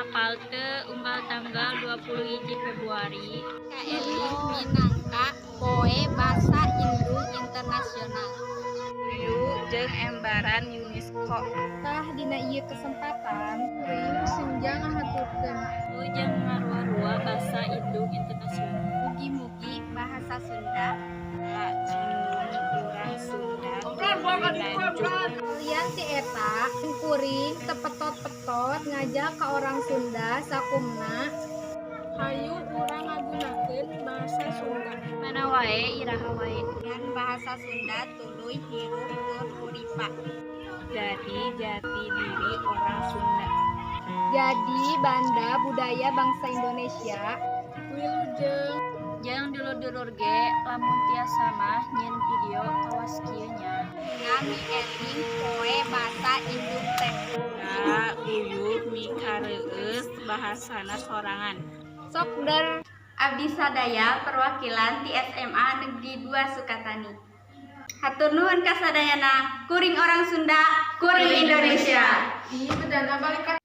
Apal teu unggal tanggal 21 Februari? Kaeling minangka Poe Basa Indung Internasional. Guyub jeung embaran UNESCO. Tah, dina ieu kesempatan kuring senja ngahaturkeun. Wilujeng ngaruah-ruah Basa Indung Internasional. Mugi-mugi bahasa Sunda Indung urang Sunda tuluy lanjut. Lian ti eta, kuring teu petot-petot ngajak ka orang Sunda sakumna. Hayu urang ngagunakeun bahasa Sunda. Mana wae, iraha wae. Dan bahasa Sunda tuluy hirup tur kuripa. Jadi jati diri orang Sunda. Jadi banda budaya bangsa Indonesia. Wilujeng. Jeung dulur-dulur ge lamun tiasa mah nyieun video kawas kieu nya. Nami eling Poe Basa Indung teh. Da guyub mikareueus bahasana sorangan. Sok der. Abdi sadaya perwakilan ti SMA Negeri 2 Sukatani. Hatur nuhun ka sadayana, kuring orang Sunda, kuring Indonesia. Ih, bedana balik ka